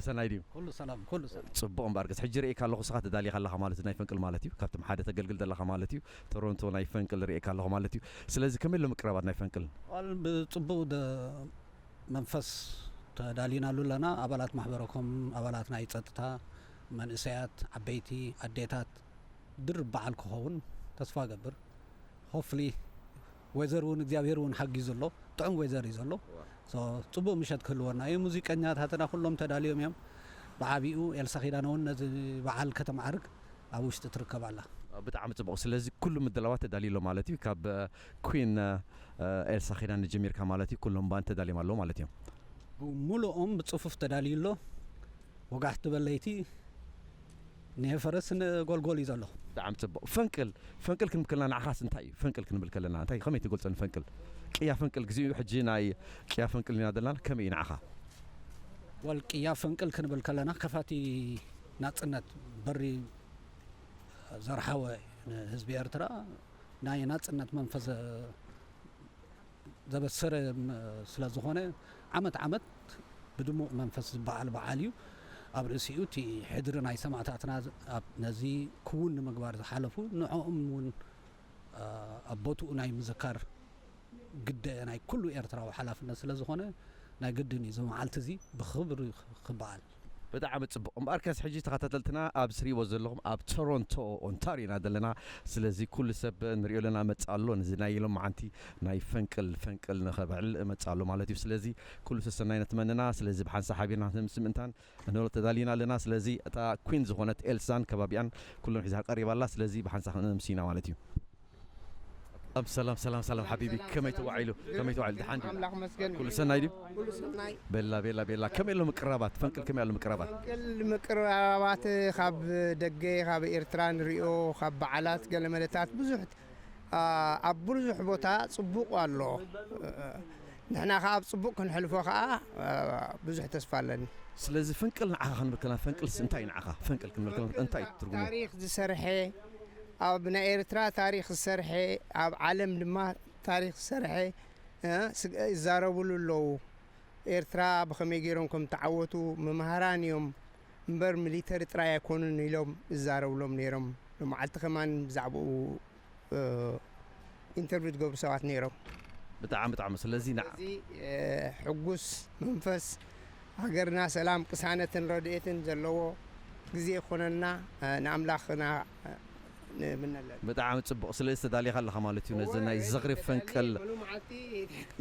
ሰናይ ድዩ? ኩሉ ሰላም፣ ኩሉ ሰላም። ጽቡቕ እምበኣር፣ ገስ ሕጂ ርእየካ ኣለኹ፣ ስኻ ተዳሊኻ ኣለኻ ማለት እዩ፣ ናይ ፈንቅል ማለት እዩ። ካብቲ ሓደ ተገልግል ዘለኻ ማለት እዩ። ቶሮንቶ ናይ ፈንቅል ርእየካ ኣለኹ ማለት እዩ። ስለዚ ከመይ ኣሎ ምቅርራባት ናይ ፈንቅል? ቃል ብጽቡቕ ደ መንፈስ ተዳሊናሉ ኣለና። ኣባላት ማሕበረኮም፣ ኣባላት ናይ ጸጥታ፣ መንእሰያት፣ ዓበይቲ፣ ኣዴታት፣ ድርብ በዓል ክኸውን ተስፋ ገብር። ሆፍሊ ወዘር እውን እግዚኣብሔር እውን ሓጊዙ ኣሎ። ጥዑም ወዘር እዩ ዘሎ። ጽቡቅ ምሸት ክህልወና እዩ። ሙዚቀኛታትና ኩሎም ተዳልዮም እዮም። ብዓቢኡ ኤልሳ ኪዳነ እውን ነዚ በዓል ከተማዕርግ ኣብ ውሽጢ ትርከብ ኣላ። ብጣዕሚ ጽቡቕ። ስለዚ ኩሉ ምድላዋት ተዳልዩ ኣሎ ማለት እዩ። ካብ ኩን ኤልሳ ኪዳነ ጀሚርካ ማለት እዩ፣ ኩሎም ባንድ ተዳልዮም ኣለዉ ማለት እዮም። ሙሉኦም ብጽፉፍ ተዳልዩ ኣሎ። ወጋሕቲ በለይቲ ንፈረስ ንጎልጎል እዩ ዘሎ። ብጣዕሚ ጽቡቕ። ፈንቅል፣ ፈንቅል ክንብል ከለና ንዓኻስ እንታይ እዩ? ፈንቅል ክንብል ከለና እንታይ፣ ከመይ ትገልጾ ንፈንቅል? ቅያ ፈንቅል፣ ግዚኡ ሕጂ ናይ ቅያ ፈንቅል ኢና ዘለና፣ ከመይ እዩ ንዓኻ? ወል ቅያ ፈንቅል ክንብል ከለና ከፋቲ ናጽነት በሪ ዘርሓወ ንህዝቢ ኤርትራ ናይ ናጽነት መንፈስ ዘበሰረ ስለ ዝኾነ ዓመት ዓመት ብድሙቕ መንፈስ ዝበዓል በዓል እዩ። ኣብ ርእሲኡ እቲ ሕድሪ ናይ ሰማእታትና ነዚ ክውን ንምግባር ዝሓለፉ ንዕኦም እውን ኣብ ቦትኡ ናይ ምዝካር ግደ ናይ ኩሉ ኤርትራዊ ሓላፍነት ስለ ዝኾነ ናይ ግድን እዩ እዚ መዓልቲ እዚ ብኽብሪ ክበዓል። ብጣዕሚ ጽቡቕ። እምበኣርከስ ሕጂ ተኸታተልትና ኣብዚ ትሪእዎ ዘለኹም ኣብ ቶሮንቶ ኦንታሪዮ ኢና ዘለና። ስለዚ ኩሉ ሰብ ንሪኦ ኣለና መጽእ ኣሎ። ነዚ ናይ ሎማዓንቲ ናይ ፈንቅል ፈንቅል ንኸብዕል መጽእ ኣሎ ማለት እዩ። ስለዚ ኩሉ ሰሰናይ ነትመንና። ስለዚ ብሓንሳብ ሓቢርና ምስ ምእንታን ንህሎ ተዳሊና ኣለና። ስለዚ እታ ኩን ዝኾነት ኤልሳን ከባቢኣን ኩሎም ሒዛ ቀሪባ ኣላ። ስለዚ ብሓንሳብ ክንምስይና ማለት እዩ። ሰላም ሰላም ሰላም ሰላም ሓቢቢ፣ ከመይ ተዋዒሉ? ከመይ ተዋዒሉ? ደሓን ድዩ? ኣምላኽ መስገን። ኩሉ ሰናይ ድዩ? ኩሉ ሰናይ። ቤላ ቤላ ቤላ፣ ከመይ ኣሎ ምቅራባት? ፈንቅል ከመይ ኣሎ ምቅራባት? ፈንቅል ምቅራባት ካብ ደገ ካብ ኤርትራ ንሪኦ፣ ካብ በዓላት ገለመለታት ብዙሕ፣ አ፣ ኣብ ብዙሕ ቦታ ጽቡቕ ኣሎ። ንሕና ከኣ ኣብ ጽቡቕ ክንሕልፎ ከኣ፣ አ፣ ብዙሕ ተስፋ ኣለኒ። ስለዚ ፈንቅል ንዓኻ ክንብል ከለና፣ ፈንቅልስ እንታይ እዩ ንዓኻ? ፈንቅል ክንብል ከለና እንታይ እዩ ትርጉሙ? ታሪኽ ዝሰርሐ፣ ኣብ ናይ ኤርትራ ታሪኽ ዝሰርሐ፣ ኣብ ዓለም ድማ ታሪኽ ዝሰርሐ፣ እ፣ ስግ-፣ ይዛረብሉ ኣለዉ። ኤርትራ ብኸመይ ገይሮም ከም ተዓወቱ ምምሃራን እዮም እምበር ሚሊተሪ ጥራይ ኣይኮኑን ኢሎም ይዛረብሎም ነይሮም። ንመዓልቲ ከማን ብዛዕባኡ፣ እ፣ ኢንተርቪው ዝገብሩ ሰባት ነይሮም። ብጣዕሚ ብጣዕሚ። ስለዚ ንዓ-፣ ስለዚ፣ እ፣ ሕጉስ መንፈስ ሃገርና ሰላም፣ ቅሳነትን ረድኤትን ዘለዎ ግዜ ይኾነልና። እ፣ ንኣምላኽና፣ እ፣ ንምነለን። ብጣዕሚ ጽቡቕ። ስለዚ ተዳሊኻ ኣለኻ ማለት እዩ። ነዚ ናይ ዝኽሪ ፈንቅል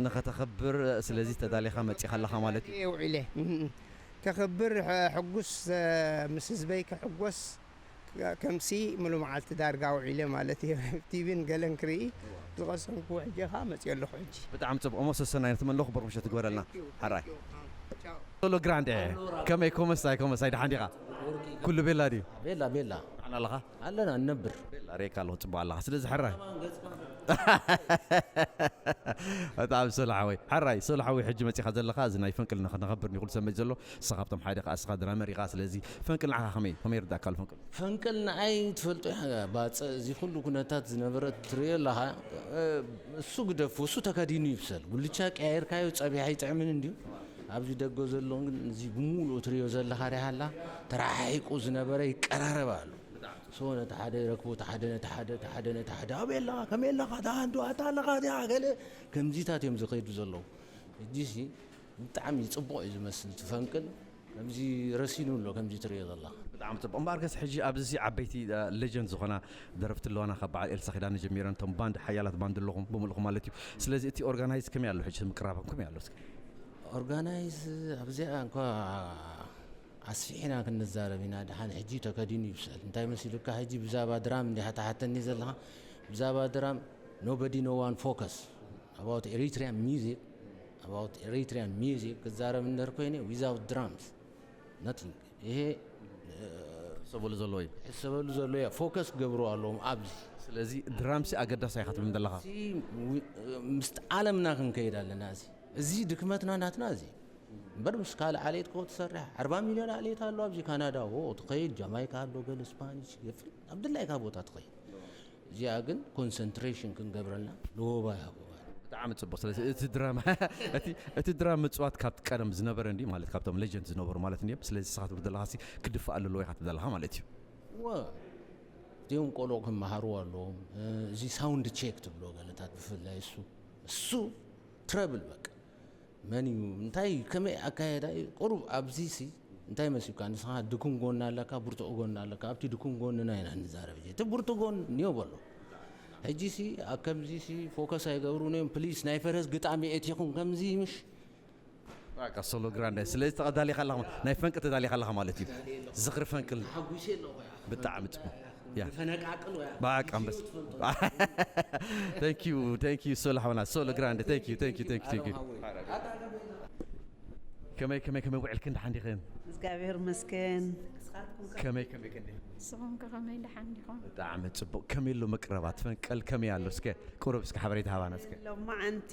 ንኸተኽብር፣ ስለዚ ተዳሊኻ መጺኻ ኣለኻ ማለት እዩ። ውዒለ፣ እም፣ ከኽብር፣ ሕ-፣ ሕጉስ፣ እ፣ ምስ ህዝበይ ክሕጎስ፣ ከምሲ ሙሉ መዓልቲ ዳርጋ ውዒለ ማለት እዩ። ቲቪን ገለን ክርኢ ዝቐሰምኩዎ ሕጂ ኸኣ መጺኦ ኣለኹ ሕጂ። ብጣዕሚ ጽቡቕ። እሞ ሰሰናይ ነቲ መለኹ በርምሸት ትግበረልና። ሓራይ። Thank you። ቻው። ሶሎ ግራንድ፣ ኤ፣ ከመይ፣ ኮመስታይ፣ ኮመስታይ፣ ደሓን ዲኻ? ኩሉ ቤላ ድዩ? ቤላ፣ ቤላ። ደሓን ኣለኻ? ኣለና፣ ንነብር። ቤላ፣ ርእየካ ኣለኹ፣ ጽቡቕ ኣለኻ። ስለዚ፣ ሕራይ። ብጣዕሚ ሶሎ ሓወይ። ሕራይ፣ ሶሎ ሓወይ፣ ሕጂ መጺኻ ዘለኻ፣ እዚ ናይ ፈንቅል ንኸ-፣ ንኸብር ንኹሉ ሰብ መጺ ዘሎ፣ ንስኻ ካብቶም ሓደ ኢኻ፣ ንስኻ ድራመር ኢኻ። ስለዚ፣ ፈንቅል ንዓኻ ከመይ፣ ከመይ ይርዳእካ ኣሎ ፈንቅል? ፈንቅል ንዓይ ትፈልጦ ኢኻ፣ ባጽዕ፣ እዚ ኩሉ ኩነታት ዝነበረ ትርእዮ ኣለኻ። እ፣ እሱ ግደፉ፣ እሱ ተከዲኑ ይብሰል። ጉልቻ ቀያይርካዮ ጸቢሕ ኣይጥዕምን እንድዩ። ኣብዚ ደገ ዘሎ ግን እዚ ብምሉኡ ትርእዮ ዘለኻ ሪሃላ ተረሓሒቁ ዝነበረ ይቀራረብ ኣሎ። ሶ ነቲ ሓደ ይረክቦ፣ እቲ ሓደ ነቲ ሓደ፣ እቲ ሓደ ነቲ ሓደ፣ ኣበይ ኣለኻ? ከመይ ኣለኻ? ደሓን ዶ? ኣታ ኣለኻ ዲኻ? ገለ ከምዚታት እዮም ዝኸይዱ ዘለዉ። ሕጂሲ ብጣዕሚ ጽቡቕ እዩ ዝመስል እቲ ፈንቅል። ከምዚ ረሲኑ ኣሎ ከምዚ ትርእዮ ዘለኻ። ብጣዕሚ ጽቡቕ። እምበኣርከስ ሕጂ ኣብዚ ዓበይቲ፣ እ፣ ሌጀንድ ዝኾና ደረፍቲ ኣለዋና፣ ካብ በዓል ኤልሳ ኪዳነ ጀሚረን፣ እቶም ባንድ፣ ሓያላት ባንድ ኣለኹም ብምልኹም ማለት እዩ። ስለዚ እቲ ኦርጋናይዝ ከመይ ኣሎ? ሕጂ ምቅራብኩም ከመይ ኣሎ? እስኪ። ኦርጋናይዝ ኣብዚኣ እንኳ ኣስፊሕና ክንዛረብ ኢና። ደሓን ሕጂ ተከዲኑ ይብሰል። እንታይ መሲሉካ? ሕጂ ብዛባ ድራም እንዲኻ ትሓተኒ ዘለኻ። ብዛባ ድራም nobody no one focus about Eritrean music, about Eritrean music ክዛረብ እንድሕር ኮይነ without drums nothing። ይሄ ሕሰበሉ ዘለዎ እዩ። ሕሰበሉ ዘሎ እያ። ፎከስ ክገብሩ ኣለዎም ኣብዚ። ስለዚ ድራምሲ ኣገዳሲ ኢኻ ትብል ዘለኻ። ሲ-፣ ዊ-፣ ምስቲ ዓለምና ክንከይድ ኣለና። እዚ፣ እዚ ድክመትና ናትና እዚ። እምበር ምስ ካልእ ዓሌት ኮ ትሰርሕ፣ ኣርባ ሚልዮን ዓሌት ኣሎ ኣብዚ ካናዳ፣ ዎ፣ ትኸይድ፣ ጃማይካ ኣሎ፣ ገለ ስፓኒሽ፣ ገፊ-፣ ኣብ ድላይካ ቦታ ትኸይድ። እዚኣ ግን ኮንሰንትሬሽን ክንገብረላ ለወባ ይሃቦ። ብጣዕሚ ብጣዕሚ ጽቡቕ። ስለዚ እቲ ድራማ እቲ እቲ ድራማ ምጽዋት ካብ ቀደም ዝነበረ እንዲ ማለት ካብቶም ሌጀንድ ዝነበሩ ማለት እንዲዮም። ስለዚ ንስኻ ትብል ዘለኻሲ ክድፋእ ኣለዎ ኢኻ ትብል ዘለኻ ማለት እዩ። እወ እዚኦም ቆልዑ ክመሃሩ ኣለዎም። እዚ ሳውንድ ቼክ ትብሎ ገለታት ብፍላይ እሱ እሱ ትረብል በቃ መን እዩ እንታይ ከመይ ኣካየዳ እዩ ቁሩብ ኣብዚ ሲ እንታይ መሲልካ ንስኻ ድኩም ጎን ኣለካ ብርቱዕ ጎን ኣለካ ኣብቲ ድኩም ጎንና ኢና ንዛረብ ሕጂ እቲ ብርቱዕ ጎን ንዮ በሎ ሕጂ ሲ ኣብ ከምዚ ሲ ፎከስ ኣይገብሩን እዮም ፕሊስ ናይ ፈረስ ግጣሚ ኤቲኹም ከምዚ ምሽ በቃ ሶሎ ግራንደ ስለዚ ተቐዳሊኻ ኣለኻ ናይ ፈንቅል ተዳሊኻ ኣለኻ ማለት እዩ ዝኽሪ ፈንቅል ሓጒሰ ኣለኹ ብጣዕሚ ጽቡቅ ያ ፈነቃቅል ወያ በቃ ኣንበስ thank you thank you ሶሎ ሓውና ሶሎ ግራንደ thank you thank you thank you thank you ከመይ ከመይ ከመይ ውዕልክን ደሓን ዲኽን እግዚኣብሔር መስገን ከመይ ከመይ ከንዲ ንስኹም ከ ከመይ ደሓን ዲኹም? ብጣዕሚ ጽቡቅ ከመይ ኣሎ መቅረባት ፈንቀል ከመይ ኣሎ እስከ ቁሩብ እስከ ሓበሬታ ሃባና እስከ ሎማዓንቲ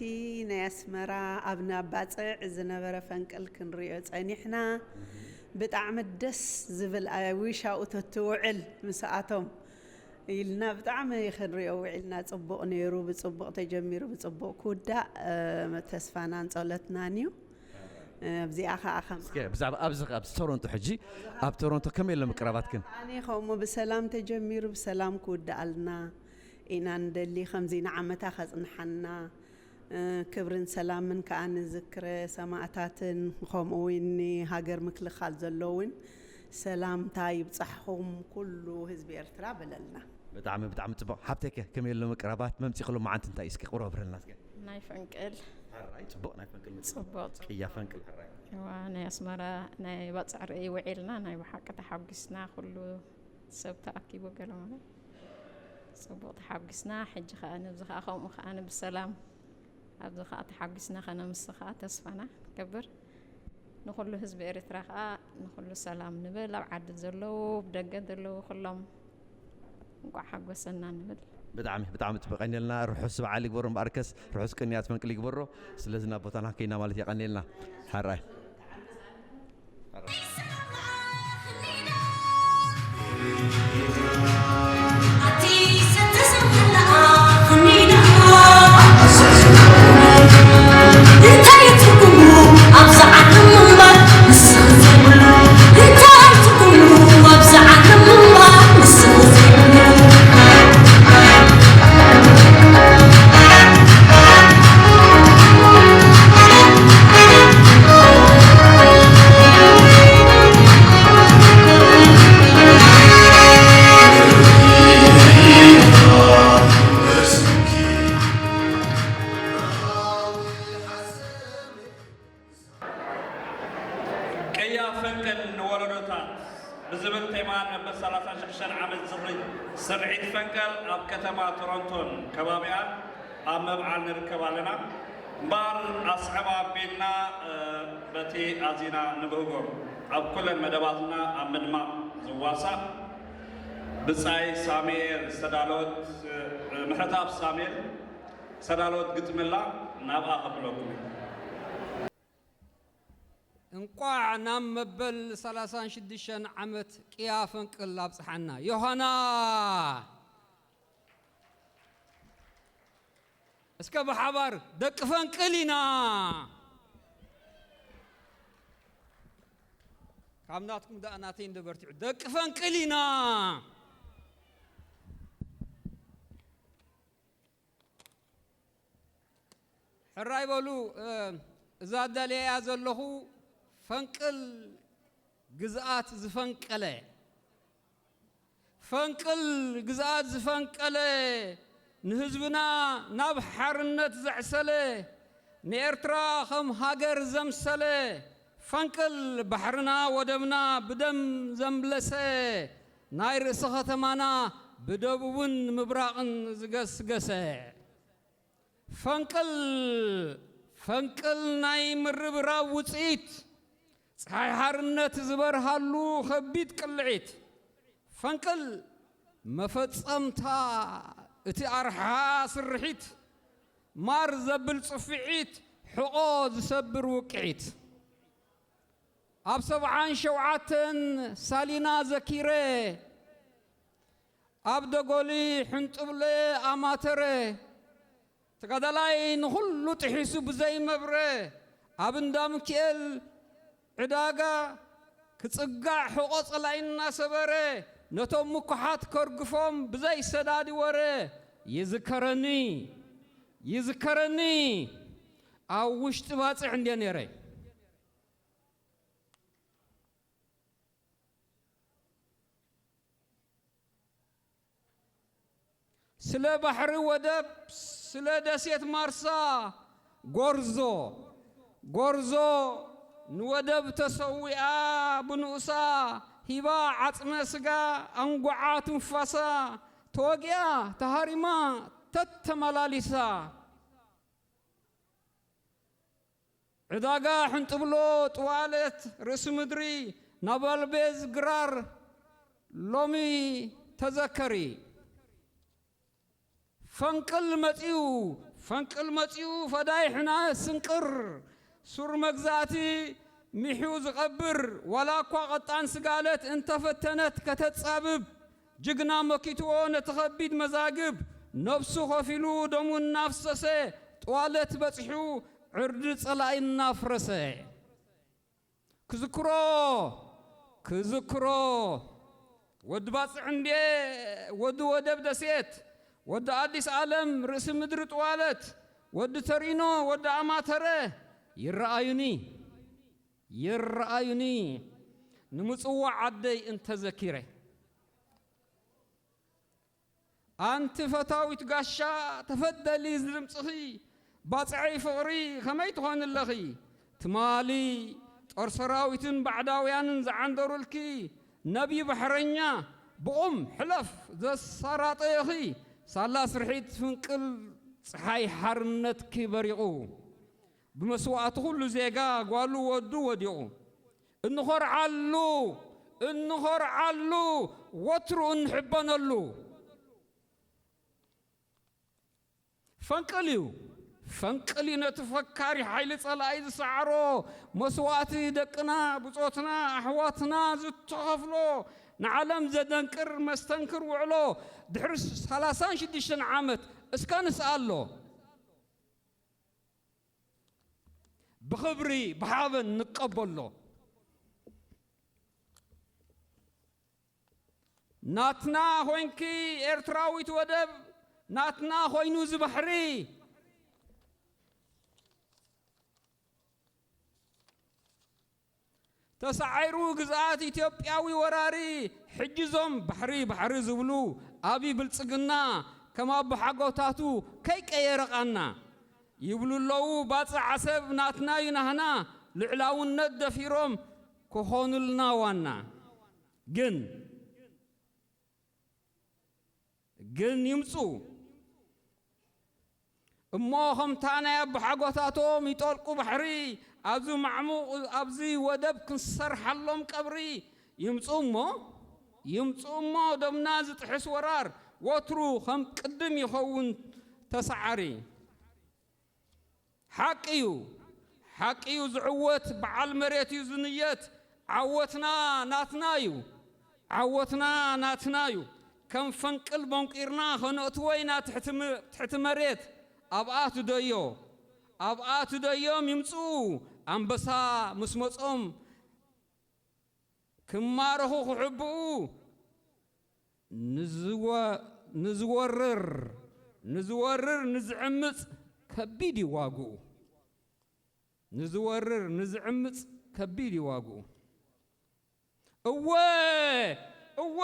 ናይ ኣስመራ ኣብ ናባፅዕ ዝነበረ ፈንቅል ክንሪኦ ፀኒሕና ብጣዕሚ ደስ ዝብል ዊሻኡ ተትውዕል ምስኣቶም ኢልና ብጣዕሚ ክንሪኦ ውዒልና ጽቡቕ ነይሩ ብጽቡቕ ተጀሚሩ ብጽቡቕ ክውዳእ ተስፋናን ጸሎትናን እዩ ኣብዚኣ ከዓ ከም እስከ ብዛዕባ ኣብዚ ኣብዚ ቶሮንቶ ሕጂ ኣብ ቶሮንቶ ከመይ ኣሎ ምቅራባትክን ኣነ ከምኡ ብሰላም ተጀሚሩ ብሰላም ክውዳኣልና ኢና ንደሊ ከምዚ ንዓመታ ከጽንሓና ክብርን ሰላምን ከዓ ንዝክረ ሰማእታትን ከምኡ እውን ንሃገር ምክልኻል ዘለውን ሰላምታ ይብፃሕኹም ኩሉ ህዝቢ ኤርትራ በለልና። ብጣዕሚ ብጣዕሚ ፅቡቅ ሓብተይ ከ ከመይ ኣሎ ምቅራባት መምፂ ክሎ መዓንቲ እንታይ እስኪ ቁረብረልና እስኪ ናይ ፈንቅል ሕራይ ፅቡቅ ናይ ፈንቅል ምፅቡቅ ቅያ ፈንቅል ሕራይ ዋ ናይ ኣስመራ ናይ ባፅዕ ርኢ ውዒልና ናይ ብሓቂ ተሓጒስና ኩሉ ሰብ ተኣኪቡ ገለ ማለት ፅቡቕ ተሓጒስና ሕጂ ኸኣ ንብዚ ኸኣ ከምኡ ኸኣ ብሰላም ኣብዚ ኸኣ ተሓጒስና ኸነምስ ኸኣ ተስፋና ገብር ንኹሉ ህዝቢ ኤርትራ ኸኣ ንኹሉ ሰላም ንብል ኣብ ዓዲ ዘለዉ ብደገ ዘለዉ ኩሎም እንቋዕ ሓጎሰና ንብል ብጣዕሚ ብጣዕሚ ጽቡቅ ቀኒልና ርሑስ በዓል ይግበሮ እምበኣርከስ ርሑስ ቅንያት ፈንቅል ይግበሮ ስለዚ ናብ ቦታና ከይና ማለት የቀኒልና ሓራይ ቅያ ፈንቅል ንወለዶታት ብዝብል ቴማ ነበር ሰላሳ ሽዱሽተ ዓመት ዝኽሪ ስርሒት ፈንቅል ኣብ ከተማ ቶሮንቶን ከባቢኣን ኣብ ምብዓል ንርከብ ኣለና። እምበኣር ኣስዕባ ኣቢልና በቲ ኣዚና ንብህጎ ኣብ ኩለን መደባትና ኣብ ምድማቕ ዝዋሳእ ብጻይ ሳሙኤል ዝተዳለወት ምሕታት ሳሙኤል ዝተዳለወት ግጥምላ ናብኣ ከብለኩም እየ። እንቋዕ ናብ መበል ሰላሳን ሽዱሽተን ዓመት ቅያ ፈንቅል ኣብጽሓና ዮሃና። እስከ ብሓባር ደቂ ፈንቅል ኢና። ካብ ናትኩም ደኣ ናተይ እንዶ በርቲዑ ደቂ ፈንቅል ኢና። ሕራይ በሉ እዛ ኣዳልየያ ዘለኹ ፈንቅል ግዝኣት ዝፈንቀለ ፈንቅል ግዝኣት ዝፈንቀለ ንህዝብና ናብ ሓርነት ዘዕሰለ ንኤርትራ ከም ሃገር ዘምሰለ ፈንቅል ባሕርና ወደብና ብደም ዘምለሰ ናይ ርእሲ ከተማና ብደቡብን ምብራቕን ዝገስገሰ ፈንቅል ፈንቅል ናይ ምርብራብ ውፅኢት ፀሓይ ሓርነት ዝበርሃሉ ከቢድ ቅልዒት ፈንቅል መፈፀምታ እቲ ኣርሓ ስርሒት ማር ዘብል ፅፍዒት ሕቖ ዝሰብር ውቅዒት ኣብ ሰብዓን ሸውዓተን ሳሊና ዘኪረ ኣብ ደጎሊ ሕንጥብለ ኣማተረ ተጋዳላይ ንኹሉ ጥሒሱ ብዘይ መብረ ኣብ እንዳ ሚኪኤል ዕዳጋ ክጽጋዕ ሕቖ ጸላኢ እናሰበረ ነቶም ምኩሓት ከርግፎም ብዘይ ሰዳዲ ወረ ይዝከረኒ፣ ይዝከረኒ። ኣብ ውሽጢ ባጽዕ እንድየ ነይረ። ስለ ባሕሪ ወደብ፣ ስለ ደሴት ማርሳ ጎርዞ፣ ጎርዞ ንወደብ ተሰዊኣ ብንኡሳ ሂባ ዓጽመ ስጋ ኣንጉዓ ትንፋሳ ተወጊኣ ተሃሪማ ተተመላሊሳ። ዕዳጋ ሕንጥብሎ ጥዋለት ርእሲ ምድሪ ናብ ኣልቤዝ ግራር ሎሚ ተዘከሪ። ፈንቅል መጺኡ፣ ፈንቅል መጺኡ ፈዳይ ሕነ ስንቅር ሱር መግዛእቲ ሚሑ ዝቐብር፣ ዋላ እኳ ቀጣን ስጋለት እንተፈተነት ከተጻብብ፣ ጅግና መኪትዎ ነቲ ኸቢድ መዛግብ፣ ነብሱ ኸፊሉ ደሙ እናፍሰሰ፣ ጥዋለት በጺሑ ዕርዲ ጸላኢ እናፍረሰ። ክዝክሮ፣ ክዝክሮ፣ ወዲ ባጽዕ እንዴ፣ ወዲ ወደብ ደሴት፣ ወዲ ኣዲስ ኣለም፣ ርእሲ ምድሪ ጥዋለት፣ ወዲ ተሪኖ፣ ወዲ ኣማተረ፣ ይረኣዩኒ፣ ይረኣዩኒ፣ ንምጽዋዕ ዓደይ እንተዘኪረ። ኣንቲ ፈታዊት ጋሻ፣ ተፈደሊ ዝድምጽኺ፣ ባጽዐይ ፍቕሪ ከመይ ትኾኒ ኣለኺ? ትማሊ ጦር ሰራዊትን ባዕዳውያንን ዝዓንደሩልኪ፣ ነቢ ባሕረኛ፣ ብቑም ሕለፍ ዘሳራጠየኺ፣ ሳላ ስርሒት ፍንቅል ጸሓይ ሓርነትኪ በሪቑ። ብመስዋእቲ ኩሉ ዜጋ ጓሉ ወዱ ወዲቑ። እንኾርዓሉ፣ እንኾርዓሉ፣ ወትሩ እንሕበነሉ። ፈንቅል እዩ፣ ፈንቅል እዩ ነቲ ፈካሪ ሓይሊ ጸላኢ ዝሰዓሮ። መስዋእቲ ደቅና፣ ብጾትና፣ ኣሕዋትና ዝተኸፍሎ፣ ንዓለም ዘደንቅር መስተንክር ውዕሎ፣ ድሕሪ ሰላሳን ሽዱሽተን ዓመት እስከ ንስኣሎ። ብኽብሪ ብሓበን ንቀበሎ። ናትና ኾይንኪ ኤርትራዊት ወደብ፣ ናትና ኾይኑ እዚ ባሕሪ። ተሳዒሩ ግዝኣት ኢትዮጵያዊ ወራሪ፣ ሕጂ እዞም ባሕሪ ባሕሪ ዝብሉ ኣብይ ብልጽግና ከም ኣቦሓጎታቱ ከይቀየረ ቃና ይብሉ ኣለዉ። ባጽዕ ዓሰብ ናትና እዩ ናህና፣ ልዕላውነት ደፊሮም ክኾኑልና ዋና። ግን፣ ግን ይምጹ እሞ ከምታ ናይ ኣቦሓጎታቶም ይጠልቁ ባሕሪ፣ ኣብዚ ማዕሙቕ፣ ኣብዚ ወደብ ክንሰርሓሎም ቀብሪ። ይምጹ እሞ፣ ይምጹ እሞ ደምና ዝጥሕስ ወራር፣ ወትሩ ከም ቅድም ይኸውን ተሰዓሪ። ሓቂ እዩ፣ ሓቂ እዩ ዝዕወት፣ በዓል መሬት እዩ ዝንየት። ዓወትና ናትና እዩ፣ ዓወትና ናትና እዩ። ከም ፈንቅል ቦንቂርና ከነእትዎ ኢና ትሕቲ ም-፣ ትሕቲ መሬት። ኣብኣ ትደዮ፣ ኣብኣ ትደዮም ይምጽኡ። ኣንበሳ ምስ መጾም ክማረኹ ክሕብኡ። ንዝወ-፣ ንዝወርር፣ ንዝወርር፣ ንዝዕምጽ ከቢድ እዩ ዋግኡ። ንዝወርር፣ ንዝዕምጽ ከቢድ እዩ ዋግኡ። እወ፣ እወ፣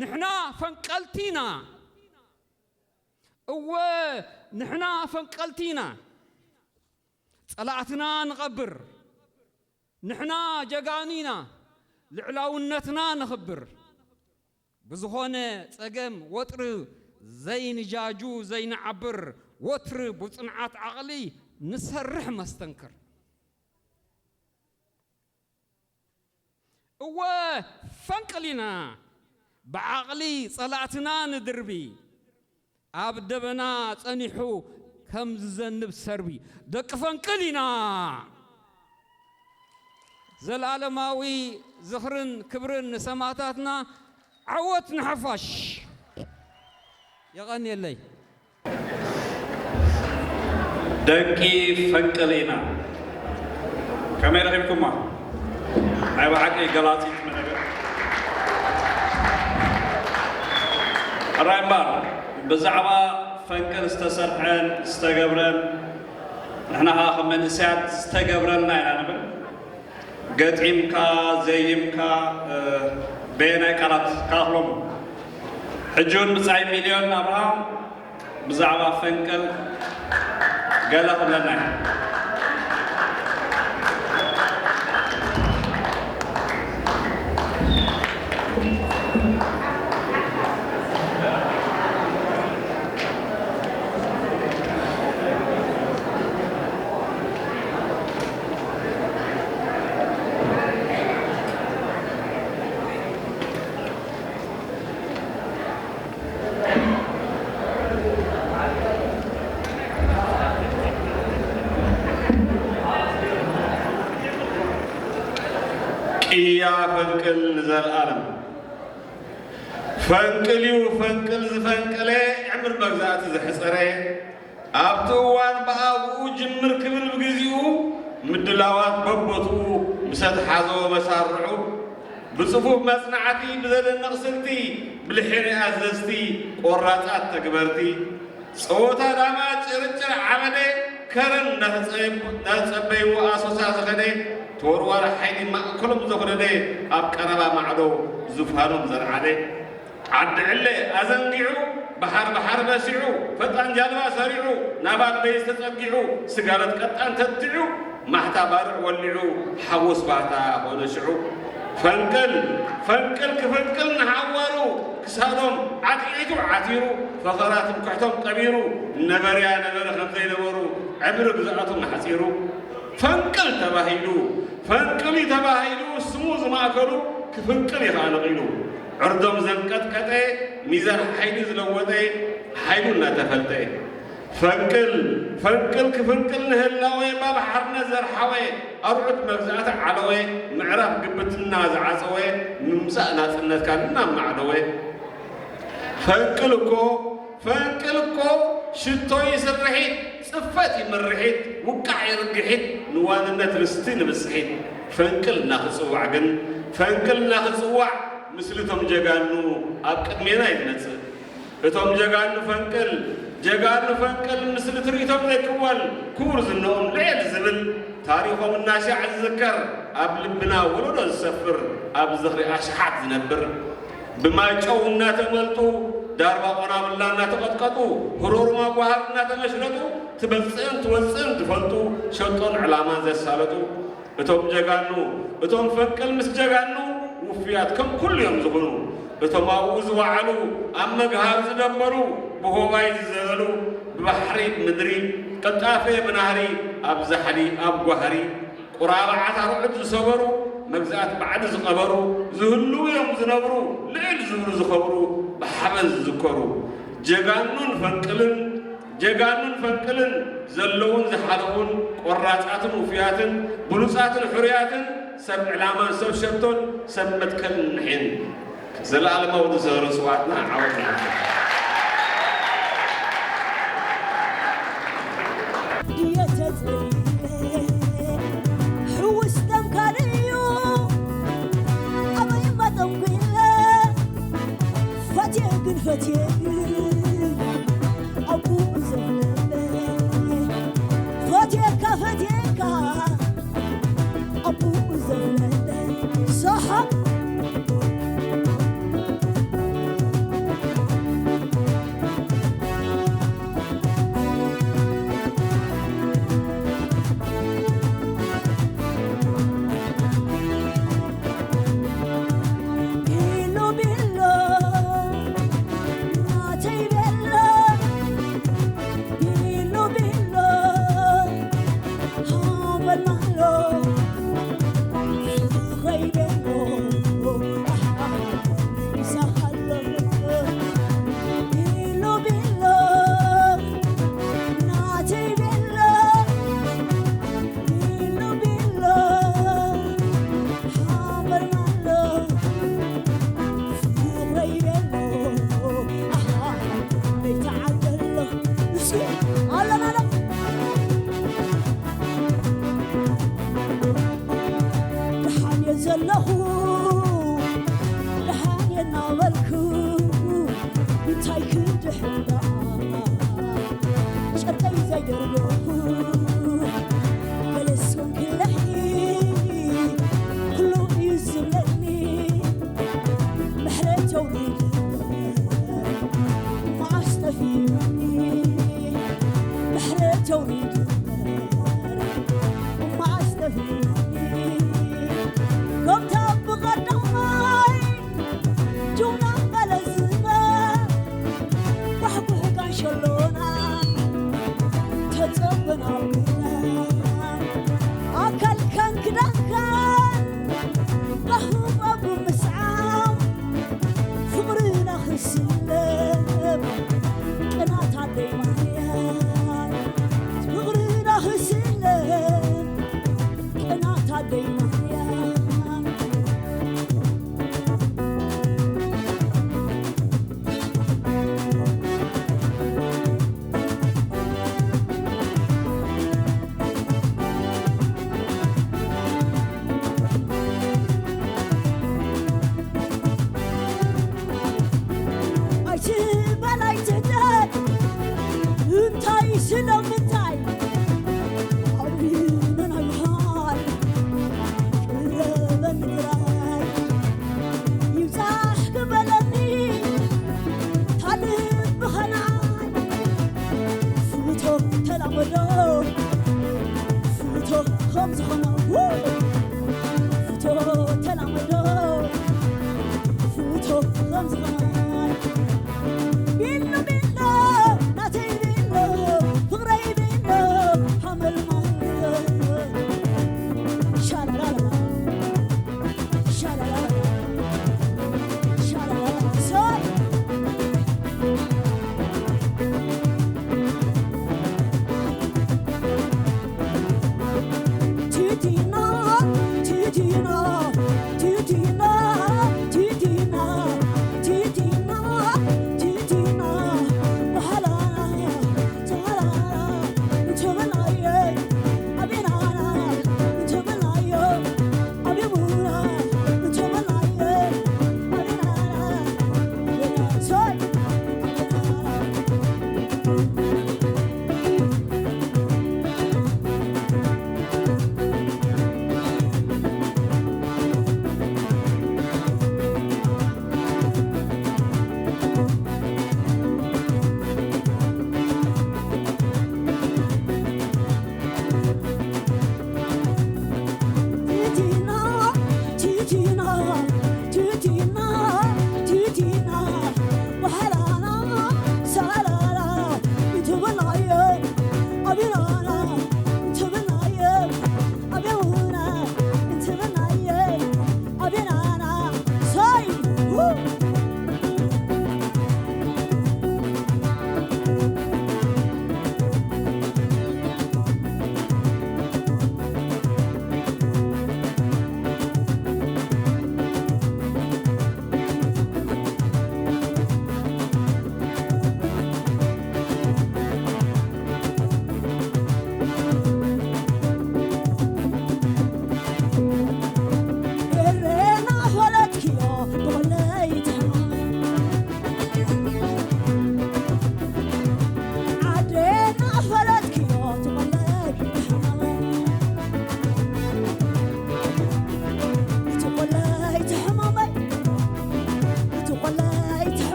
ንሕና ፈንቀልቲ ኢና። እወ፣ ንሕና ፈንቀልቲ ኢና። ጸላእትና ንቐብር። ንሕና ጀጋኑ ኢና፣ ልዕላውነትና ነኽብር። ብዝኾነ ጸገም ወጥሪ ዘይንጃጁ ዘይንዓብር፣ ወትሪ ብጽንዓት ዓቕሊ ንሰርሕ መስተንክር። እወ ፈንቅል ኢና፣ ብዓቕሊ ጸላእትና ንድርቢ። ኣብ ደበና ጸኒሑ ከም ዝዘንብ ሰርቢ ደቂ ፈንቅል ኢና። ዘልኣለማዊ ዝኽርን ክብርን ንሰማእታትና። ዓወት ንሓፋሽ። የቐንየለይ። ደቂ ፈንቅል ኢና። ከመይ ረኺብኩማ? ናይ ብሓቂ ገላጺት መደብ። ሕራይ እምበር፣ ብዛዕባ ፈንቅል ዝተሰርሐን ዝተገብረን፣ ንሕና ኸዓ ከም መንእሰያት ዝተገብረልና ኢና ንብል። ገጢምካ፣ ዘይምካ፣ እ፣ በየናይ ቃላት ክኣኽሎም? ሕጂ እውን ብጻይ ሚልዮን ኣብርሃም ብዛዕባ ፈንቅል ገለ ክብለና እዩ። ቅያ ፈንቅል ንዘለኣለም። ፈንቅል እዩ ፈንቅል ዝፈንቀለ፣ ዕምር መግዛእቲ ዘሕጸረ፣ ኣብቲ እዋን ብኣግኡ ጅምር ክብል ብግዚኡ፣ ምድላዋት በቦትኡ ምስ ኣትሓዞ መሳርዑ፣ ብጽፉፍ መጽናዕቲ፣ ብዘደንቕ ስልቲ፣ ብልሒሪ ኣዘዝቲ፣ ቆራጻት ተግበርቲ፣ ጸወታ ዳማ ጭርጭር ዓመደ፣ ከረን እናተጸበይዎ ኣሶሳ ዝኸደ፣ ተወርዋሪ ሓይሊ ማእከሎም ዘኹደደ፣ ኣብ ቀረባ ማዕዶ ዙፋኖም ዘርዓደ። ዓዲ ዕለ ኣዘንጊዑ፣ በሓር በሓር በሲዑ፣ ፈጣን ጃልባ ሰሪዑ፣ ናብ ኣበይ ዝተጸጊዑ፣ ስጋለት ቀጣን ተትዑ፣ ማሕታ ባርዕ ወሊዑ፣ ሓጎስ ባህታ ኾነ ሽዑ። ፈንቅል፣ ፈንቅል ክፍንቅል ንሓዋሩ፣ ክሳዶም ዓትዒቱ ዓቲሩ፣ ፈኸራ ትምክሕቶም ቀቢሩ፣ ነበርያ ነበረ ከም ዘይነበሩ፣ ዕምሪ ግዝኣቶም ኣሕጺሩ። ፈንቅል ተባሂሉ፣ ፈንቅል እዩ ተባሂሉ፣ ስሙ ዝማእከሉ ክፍንቅል እዩ ኸዓ ነቒሉ። ዕርዶም ዘንቀጥቀጠ፣ ሚዛን ሓይሊ ዝለወጠ፣ ሓይሉ እናተፈልጠ። ፈንቅል፣ ፈንቅል ክፍንቅል ንህላወ፣ ባብ ሓርነት ዘርሓወ፣ ኣርዑት መግዛእቲ ዓለወ፣ ምዕራፍ ግብትና ዝዓጸወ፣ ምምጻእ ናጽነትካ እናማዕደወ። ፈንቅል እኮ፣ ፈንቅል እኮ ሽቶ እዩ ስርሒት፣ ጽፈት እዩ ምርሒት፣ ውቃዕ እዩ ርግሒት፣ ንዋንነት ርስቲ ንብጽሒት። ፈንቅል እናኽጽዋዕ ግን፣ ፈንቅል እናኽጽዋዕ ምስልቶም ጀጋኑ ኣብ ቅድሜና እዩ ዝመጽእ። እቶም ጀጋኑ ፈንቅል፣ ጀጋኑ ፈንቅል፣ ምስሊ ትርኢቶም ዘይክወል፣ ክቡር ዝንኦም ልዕል ዝብል፣ ታሪኾም እናሻዕ ዝዝከር፣ ኣብ ልብና ወለዶ ዝሰፍር፣ ኣብ ዝኽሪ ኣሽሓት ዝነብር፣ ብማይ ጨው እናተመልጡ፣ ዳርባ ቆናብላ እናተቐጥቀጡ፣ ህሮሩማ ጓሃር እናተመሽለጡ፣ ትበጽእን ትወጽእን ዝፈልጡ፣ ሸጦን ዕላማን ዘሳለጡ፣ እቶም ጀጋኑ፣ እቶም ፈንቅል ምስ ጀጋኑ ውፉያት ከም ኩሉ እዮም ዝኾኑ። እቶም ኣብኡ ዝወዓሉ፣ ኣብ መግሃር ዝደበሩ፣ ብሆባይ ዝዘለሉ፣ ብባሕሪ ብምድሪ፣ ቅልጣፌ ብናህሪ፣ ኣብ ዛሕሊ ኣብ ጓህሪ፣ ቁራብዓት ኣርዑት ዝሰበሩ፣ መግዛእቲ ባዕዲ ዝቐበሩ፣ ዝህልዉ እዮም ዝነብሩ፣ ልዕል ዝብሉ ዝኸብሩ፣ ብሓበን ዝዝከሩ። ጀጋኑን ፈንቅልን ጀጋኑን ፈንቅልን ዘለዉን ዝሓለፉን ቆራጻትን ውፉያትን ብሉጻትን ሕሩያትን ሰብ ዕላማን ሰብ ሸቶን ሰብ መትከልን ንሕን። ዘለኣለማዊ ዝኽሪ ስውኣትና ዓወት ንሓፋሽ። ድየ ተጽልየ ሕውስ ደም ካልእ እዩ ኣበይ እማ ጠንኩ ኢለ ፈትየ ግን ፈትየ ግን ኣቡኡ ዘፍለለ ፈትየካ ፈትየካ ኣቡኡ ዘፍለለ ሰሓቅ ኣካልካን ክዳንካን ባህባቡ ምስዓም ፍቕርና ክስለም ቅናት ኣደይ ማርያም ፍቕርና ክስለም ቅናት ኣደይ ማርያም ኣይትበል ኣይትደድ እንታይ ስለምንታይ ኣቢና ናይ ምዃን ቅረበኒ ጥራይ ይብዛሕ ክበለኒ ታልብኸናይ ፍቶ ተላመዶ ፍቶ ከም ዝኾነ ፍቶ ተላመዶ ፍቶ ከም ዝኾነ ቢሎ ቢሎ ናተይ ቢሎ ፍቕረይ ቢሎ ሓመልማሎ ሻላላላ ሻላላላ ሻላላላ ሶይ ቲቲ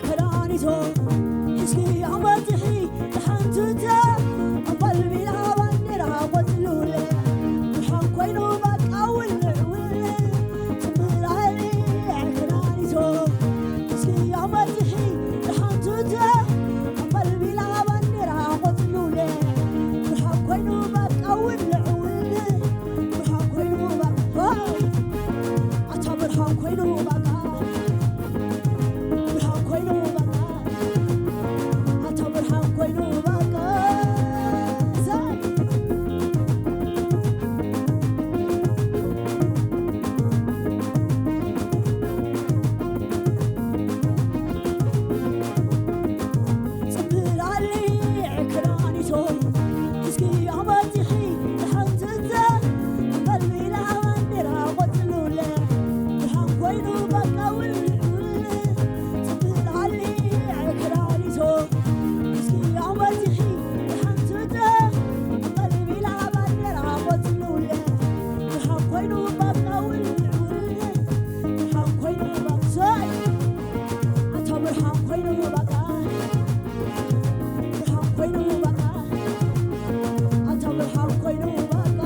ከዳኒቶ እስኪ ኣመፅሒ ንሓንቱተ ኣባልቢላ ባንዴራ ቆፅሉለ ብርሃን ኮይኑ በቃ ውልዕ ውልዕ ትምራሊ ከዳኒቶ እስኪ ኣመፅሒ ንሓንቱተ ኣባልቢላ ባንዴራ ቆፅሉለ ብርሃን ኮይኑ በቃ ውልዕ ውልዕ ብርሃን ኮይኑ በቃ ኣታ ብርሃን ኮይኑ በቃ ብርሃን ኮይኑ በቃ ኣታ ብርሃን ኮይኑ በቃ ጽብላሊ ክዳኒቶ እስኪ ኣመፅኺ ንሓንትተ በልቢላ ባንዴራ ቆፅሉለ ብርሃን ኮይኑ በቃ ውልውል ጽብላሊ ክዳኒቶ እስኪ ኣመፅኺ ንሓንትተ በልቢላ ባንዴራ ቆፅሉለ ብርሃን ኮይኑ በቃ ውልውል ብርሃን ኮይኑ በቃ ኣታ ብርሃን ኮይኑ በቃ ብርሃን ኮይኑ በቃ ኣታ ብርሃን ኮይኑ በቃ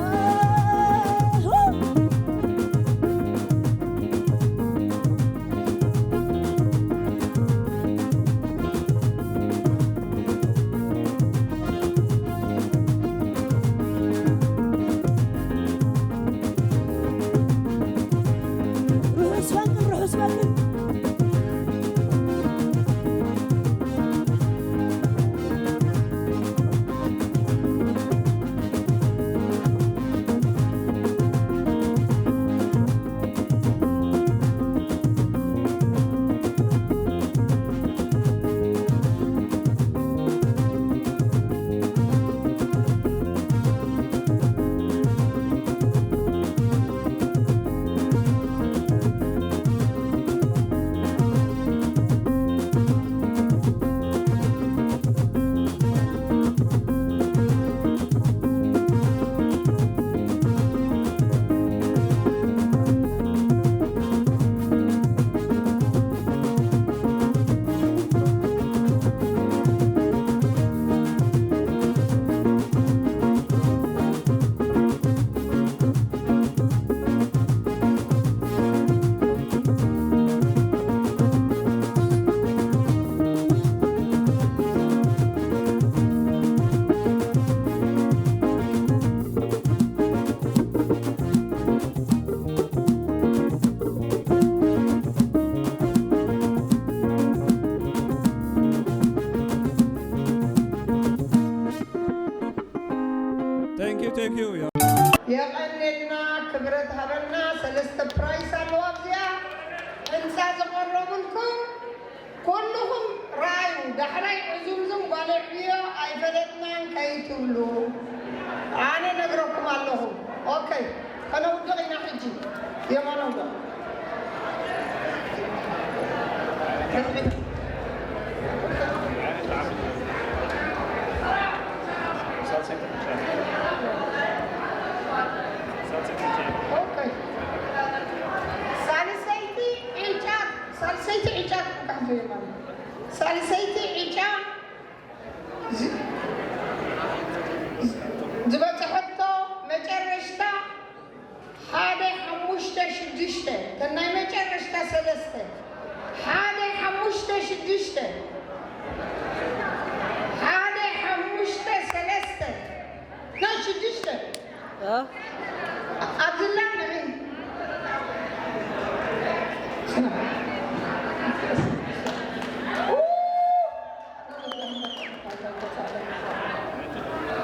ርሑስ በዓል ርሑስ በዓል Thank you, thank you. የቐንየልና ክብረት ሃበና። ሰለስተ ፕራይስ ኣለዋ ኣብዚኣ። ህንፃ ዝቐረቡልኩም ኩልኹም ረኣዩ። ዳሕራይ ዕዙምዙም ጓል ዕብዮ ኣይፈለጥናን ከይትብሉ ኣነ ነግረኩም ኣለኹ። ኦኬ፣ ከነውድቕ ኢና ሕጂ። የማን ኣውድቕ። ኦኬ። ሳልሰይቲ ዕጫ፣ ሳልሰይቲ ዕጫ ክትካፈ የማን። ሳልሰይቲ ዕጫ ዝ-፣ ዝበፅሐቶ መጨረሽታ ሓደ ሓሙሽተ ሽዱሽተ፣ እተን ናይ መጨረሽታ ሰለስተ። ሓደ ሓሙሽተ ሽዱሽተ፣ ሓደ ሓሙሽተ ሰለስተ፣ ናይ ሽዱሽተ። እ? ኣብዚ ኣላ ንርኢ።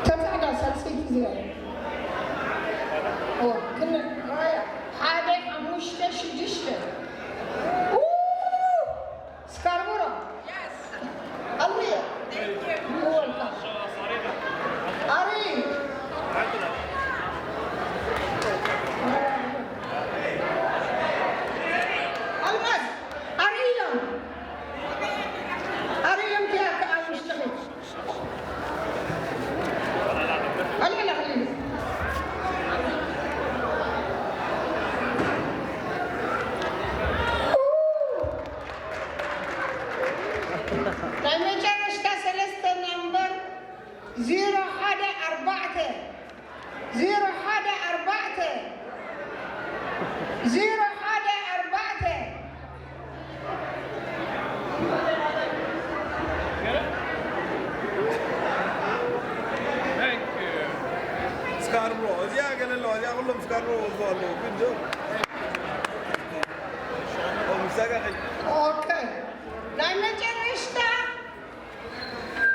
ተጻዕዳ ሳልሰይቲ እዚኣ። ኦ፣ ክንራያ። ሓደ፣ ሓሙሽተ፣ ሽዱሽተ። ኡ፣ ኦኬ፣ ናይ መጨረሽታ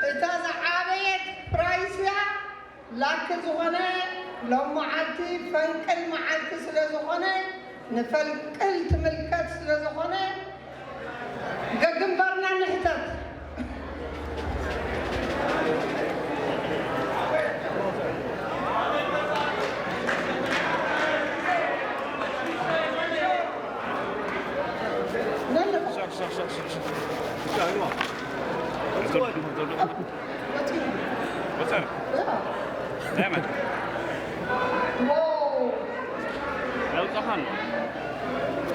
እታ ዝዓበየት ፕራይስ እያ። ላኪ ዝኾነ ሎም መዓልቲ ፈንቅል መዓልቲ ስለ ዝኾነ፣ ንፈንቅል ትምልከት ስለ ዝኾነ፣ ገግንባርና ንሕተት። What's that? Yeah. Damn it. Whoa. Alcohol.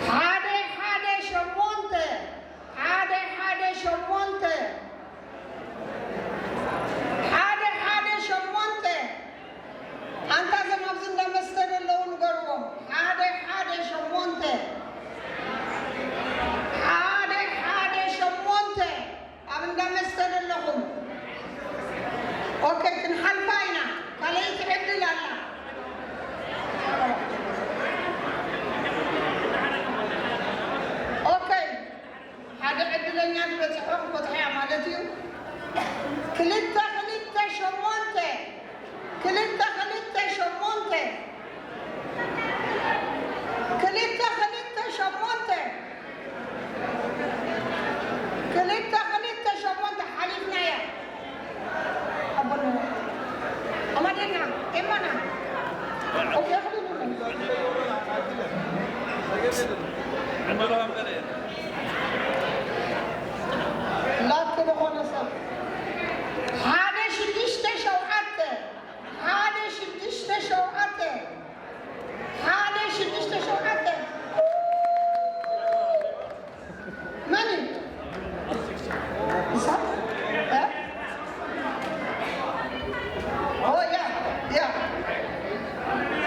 ሓደ ሓደ ሸሞንተ፣ ሓደ ሓደ ሸሞንተ፣ ሓደ ሓደ ሸሞንተ። ኣንታ እዞም ኣብዚ እንዳ መስተ ዘለዉ ንገርዎም። ሓደ ሓደ ሸሞንተ፣ ሓደ ሓደ ሸሞንተ። ኣብ እንዳ መስተ ዘለኹም። ኦኬ፣ ክንሓልፋ ኢና። ካልኣይቲ ዕድል ኣላ። ኦኬ፣ ሓደ ዕድለኛ ዝበፅሖ ክትበፅሖ እያ ማለት እዩ። ክልተ ክልተ ሸሞንተ፣ ክልተ ክልተ ሸሞንተ፣ ክልተ ክልተ ሸሞንተ፣ ክልተ ክልተ ሸሞንተ ሓሊፍናያ። ኣቦና ኣማዴና ኤማና ኦኬ፣ ክልል ላክ ዝኾነ ሰብ ሓደ ሽዱሽተ ሸውዓተ፣ ሓደ ሽዱሽተ ሸውዓተ፣ ሓደ ሽዱሽተ ሸውዓተ። መን እዩ? ንሳ? እ? ኦ፣ ያ፣ ያ።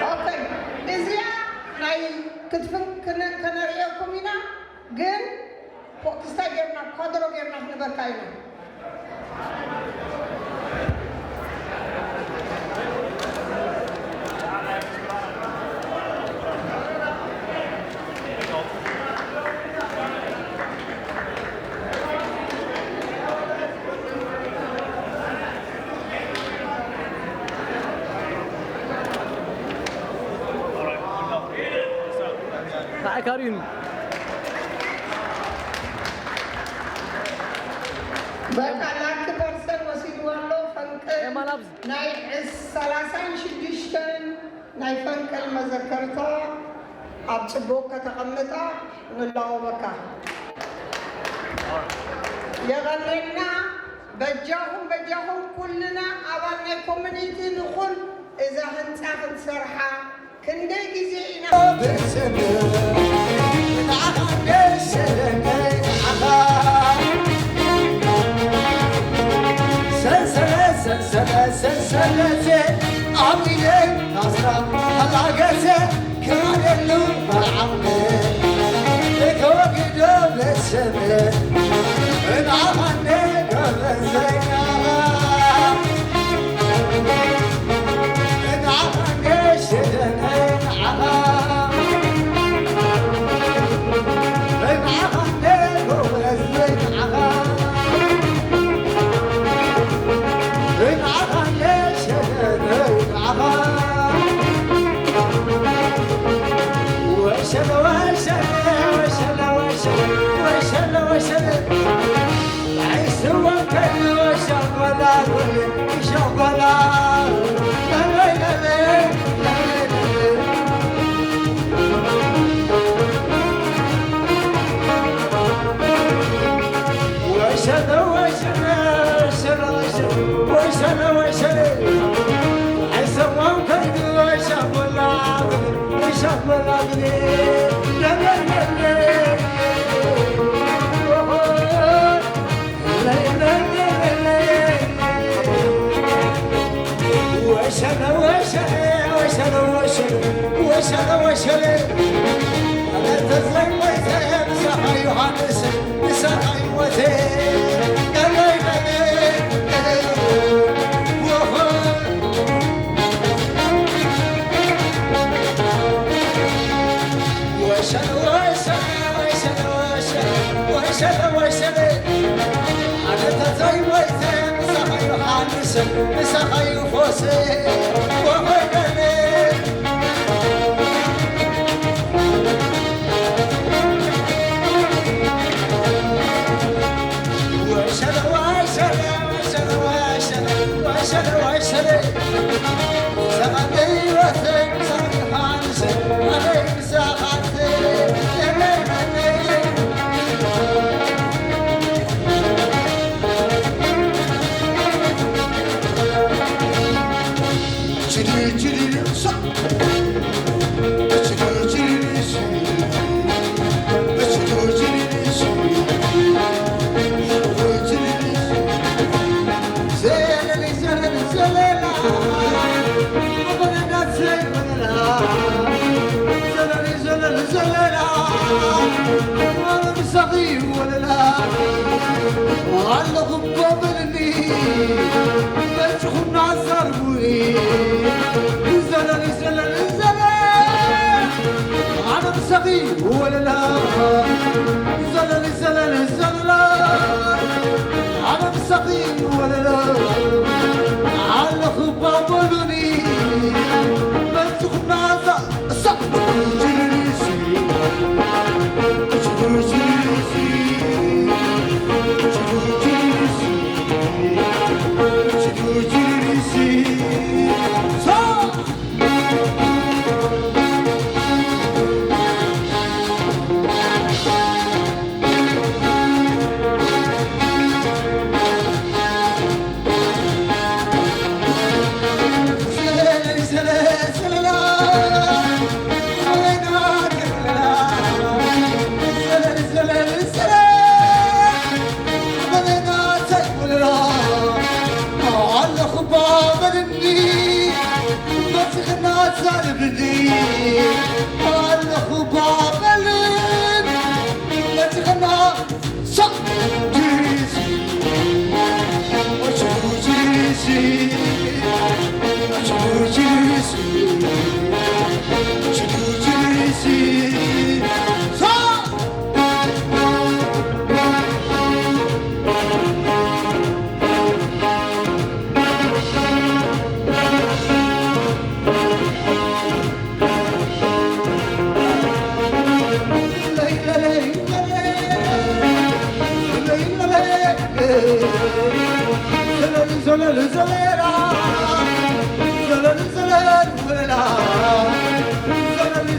ኦኬ። እዚኣ ናይ ክትፍን ክነ-፣ ከነርእየኩም ኢና፣ ግን ፖ-፣ ክስታይ ጌርና፣ ኳድሮ ጌርና ክንበካ ኢና። ንዓይ ካርዩኒ። በቃ ላኪ ፐርሰን ወሲድዋ ኣሎ። ፈንቅል ኤማን ኣብዚ። ናይ ዕስ-፣ ሰላሳን ሽዱሽተን ናይ ፈንቅል መዘከርታ ኣብ ጽቡቕ ከተቐምጣ ንላወበካ። የቐንየልና። በጃኹም፣ በጃኹም ኩልና ኣባል ናይ ኮሚኒቲ ንኹን። እዛ ህንጻ ክንሰርሓ ክንደይ ግዜ ኢና ብስም ንዓኻ ደሰለነ ንዓኻ ሰንሰለት፣ ሰንሰለት፣ ሰንሰለቴ ኣብ ኢደይ ታስራ ኣላገቴ ክኣለሉ መርዓውነ እተወግዶ ብስም ንዓኻ እንደ ገበዘኛ ሸለ ወይ ሸለ፣ ኣነ ተዘይሞይተ፣ ምሳኻ ዮሃንስ፣ ምሳኻ ዩፎስ፣ ወኾይነለ። ወይ ሸለ፣ ወይ ሸለ፣ ወይ ሸለ፣ ወይ ሸለ፣ ወይ ሸለ፣ ወይ ሸለ፣ ሰቐለ ህይወተይ፣ ምሳኻ ዮሃንስ፣ ኣነ ዘለኒ ዘለኒ ዘለላ፣ ዘለኒ ዘለኒ ዘለላ፣ ኣነ ምሳኺ ወለላ፣ ኣለኹ እኮ በልኒ፣ መጺኹም ኣዛርቡኒ። ዘለኒ ዘለኒ ዘለላ፣ ኣነ ምሳኺ ወለላ፣ ዘለኒ ዘለኒ ዘለላ፣ ኣነ ምሳኺ ወለላ፣ ኣለኹ እባ በሉኒ፣ መጺኹም ኣዛ-፣ እሳ-፣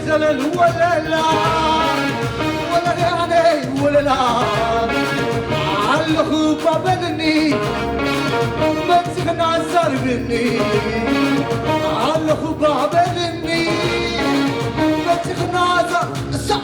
ዘለል ወለላ፣ ወለላ፣ ወለላ፣ ኣለኹ ባበልኒ፣ መጺኽና ዛርብኒ፣ ኣለኹ ባበልኒ፣ መጺኽና ዛ-፣ እሳ-፣